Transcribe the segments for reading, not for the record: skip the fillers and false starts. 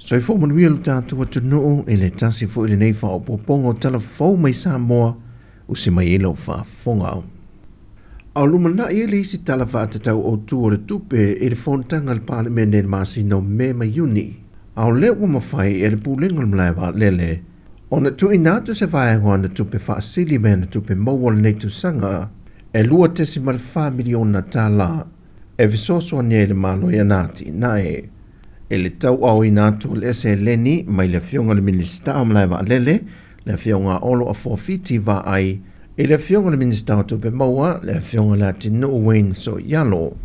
Soifua manuia lo tatou atunuu i le tasi foi lenei faaopoopoga o tala fou mai Samoa usi mai ai lau faafofoga. A o lumanai ai le isi Tala Faatatau Autu o le Tupe i le Fonotaga a le Palemene i le masina o Me ma Iuni, a o lea ua mafai e le Pulega o le Malae Vaalele ona tuuina atu se vaega o ana tupe faasili mai ana tupe maua o lenei tausaga e $2.4 miliona tala e fesoasoani ai i le Malo i ana atinae. I le tauaaoina atu o le seleni mai le Afioga i le Minisita o Malae Vaalele, le Afioga Olo Afuafiti Vaai, i le Afioga i le Minisita o Tupe Maua, le Afioga i Leatinuu Wayne Soialo,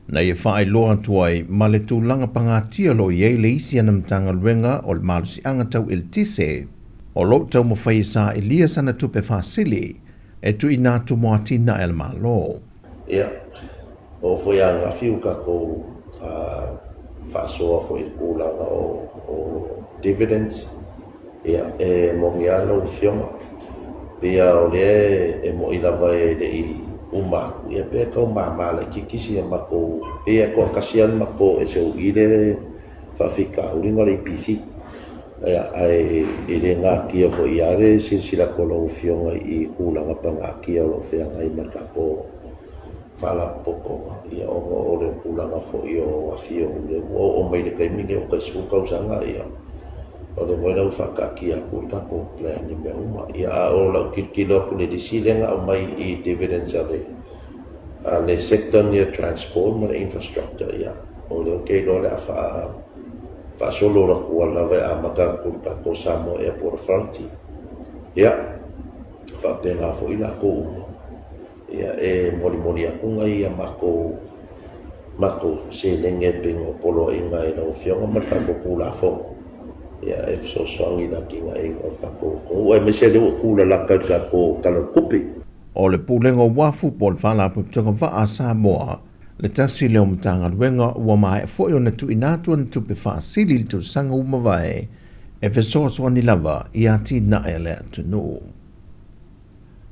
na ia faailoa atu ai ma le tulaga pagatia o lo o i ai le isi ana Matagaluega o le Malosiaga Tau Eletise, o lo o taumafai e sailia sana tupe faasili e tuuina atu mo atinae a le Malo. Ia, oo foi ia ananafi ua tatou faasoa foi i le tulaga o dividends, ia, e moni lava lau Afioga, pei lava o lea e moni lava e le i uma atu, ia pei e tau mama laitiiti si a matou, pei e toatasi lava le matou SOE lea e faafitauli na o le EPC. Ia, ae e le natia foi lava le silasila atu a lau Afioga i tulaga pagatia o lo o feagai ma le tatou faalapotopotoga, ia, ona o le tulaga foi o afioga ua oo mai i le taimi lenei ua tai 10 tausaga, ia, o lea foi la ua faataatia atu le tatou plan i mea uma. Ia, a o lau tilotilo atu i le lisi lea na aumai i dividends a le sector nia transport ma le infrastructure, ia, o lea ou te iloa o le a faasolo atu lava e amata atu i le tatou Samoa Airport Authority. Ia, faapena foi latou uma. Ia, e molimoli atu nai a matou seleni e pei ona poloaiga e lau Afioga ma le tatou Tulafono, ia, e fesoasoani i le atinaeina o le tatou atunuu, aemaise lea ua tulalata i le tatou Tala o le Tupe. O le Pulega o Uafu po o le Faalapotopotoga Vaa a Samoa le tasi lea o Matagaluega ua maea foi ona tuuina atu ana tupe faasili i le tausaga ua mavae e fesoasoani lava i atinae a le atunuu.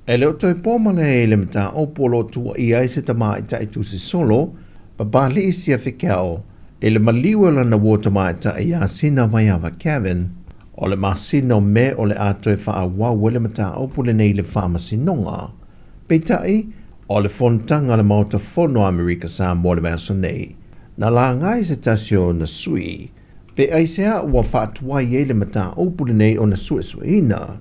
E le o toe po malae i le mataupu o lo o tuuaia ai se tamaitai tusi solo Papali'i Siafi Keao i le maliu o lana uo tamaitai ia Sina Vaiava Kevin. O le masina o Me o le a toe faaauau ai le mataupu lenei i le Faamasinoga. Peitai, o le fonotaga a le Maota Fono a Amerika Samoa i le vaiaso nei, na laga ai se tasi o ona sui, pe aisea ua faatuai ai le mataupu lenei ona suesueina.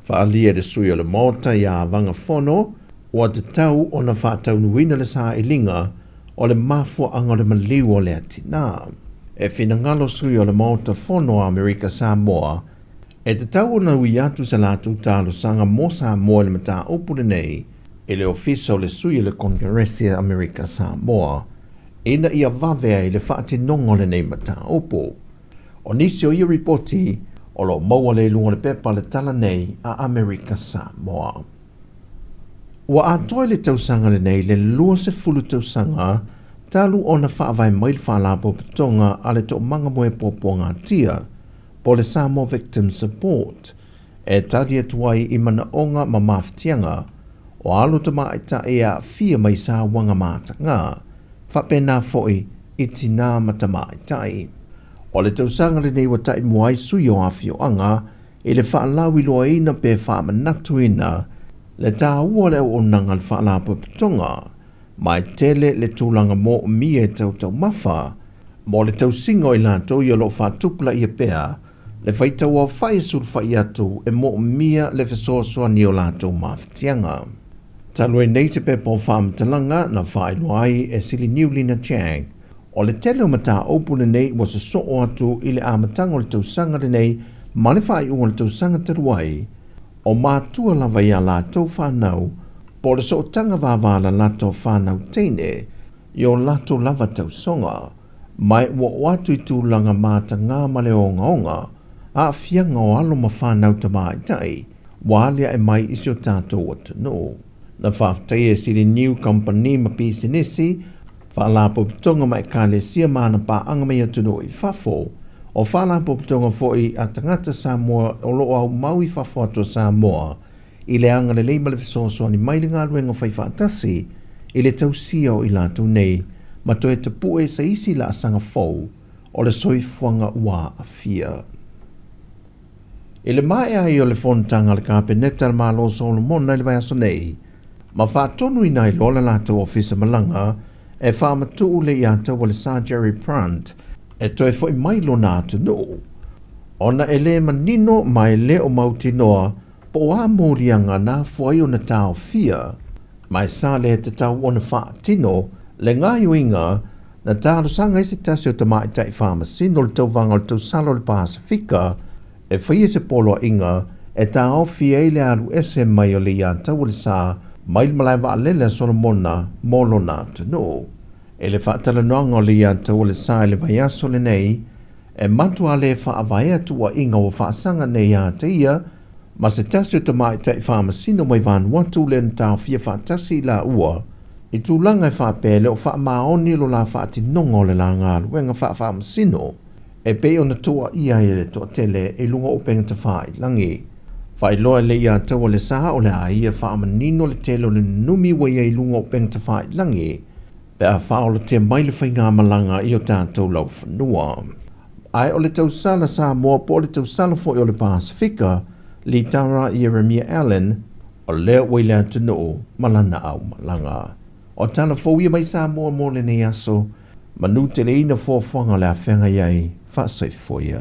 Faaalia e le sui o le Maota ia Vaga Fono ua tatau ona faataunuuina le sailiga o le mafuaaga o le maliu o lea tinā. E finagalo sui o le Maota Fono a Amerika Samoa e tatau ona ui atu sa latou talosaga mo Samoa i le mataupu lenei i le Ofisa o le Sui o le Konekaresi a Amerika Samoa ina ia vave ai le faatinoga o lenei mataupu. O nisi o ia ripoti o lo o maua lea i luga o le pepa le tala nei a Amerika Samoa. Ua atoa i le tausaga lenei le 20 tausaga talu ona faavae mai le Faalapotopotoga a le Toomaga mo e Puapuagatia po o le Samoa Victim Support e tali atu ai i manaoga ma mafatiaga o alo tamaitai e aafia mai sauaga mataga, faapena foi i tinā ma tamaitai. O le tausaga lenei ua taimua ai sui o afioaga i le faalauiloaina pe faamanatuina le taua o le auaunaga a le Faalapotopotoga, ma e tele le tulaga moomia e tautaumafa mo le tausiga o i latou ia o lo o faatupulaia pea le faitauaofai e sulufai atu e moomia le fesoasoani o latou mafatiaga. Talu ai nei se pepa o faamatalaga na faailoa ai e Siliniu Lina Chang, o le tele o mataupu lenei ua sosoo atu i le amataga o le tausaga lenei ma le faaiuga o le tausaga talu ai, o matua lava ia latou whanau, po o le sootaga vavalalata o whanau teine, i o latou lava tausoga, ma ua oo atu i tulaga mataga ma le ogaoga, aafiaga o alo ma whanau tamaitai, ua aliae mai i si o tatou atunuu. Na faafetaia e Siliniu kamupani ma pisinisi, faalapotopotoga ma ekalesia ma ana paaga mai atunuu i fafo, o faalapotopotoga foi a tagata Samoa o lo o aumau i fafo atu o Samoa, i le agalelei ma le fesoasoani mai le galuega faifaatasi i le tausia o i latou nei ma toe tapue se isi laasaga fou o le soifuaga ua aafia. I le maea ai o le fonotaga a le Kapeneta a le Malo o Solomona i le vaiaso nei, ma faatonuina ai loa le latou ofisa malaga e faamatuu le iataua le Sir Jerry Prant e toe fo'i mai lona atunuu, ona e lē manino ma e lē o mautinoa po o a moliaga na afua ai ona taofia, ma e sa lē tatau ona faatino le gaoioiga na talosaga ai se tasi o tamaʻitaʻi faamasino o le tauvaga o le tausala o le Pasifika e faia se poloaiga e taofi ai le alu ese mai o le iataua le sa mai le malae vaalele a Solomona mo lona atunuu. E le faatalanoaga o le iataua le sa i le vaiaso lenei e matuā lē faavaea tuuaʻiga ua faasaga nei iā te ia ma se tasi o tamaʻitaʻi faamasino mai Vanuatu lea na taofia faatasi i laua i tulaga e faapea e le o faamaoni lo la faatinoga o le la galuega faafaamasino e pei ona tuuaia ai e le toatele i luga o upega tafailagi. Faailoa e le iataua le sa o le a ia faamanino le tele o le nunumi ua ia i luga o upega tafailagi pe a faaolatia mai le faigamalaga i o tatou laufanua. Ae o le tausala Samoa po o le tausala foi o le Pasifika, Litara Ieremia Allen, o lea ua i le atunuu ma lana aumalaga. O tala fou ia mai Samoa mo lenei aso, manu teleina fuafuaga o le afeagai ai, faasoifua ia.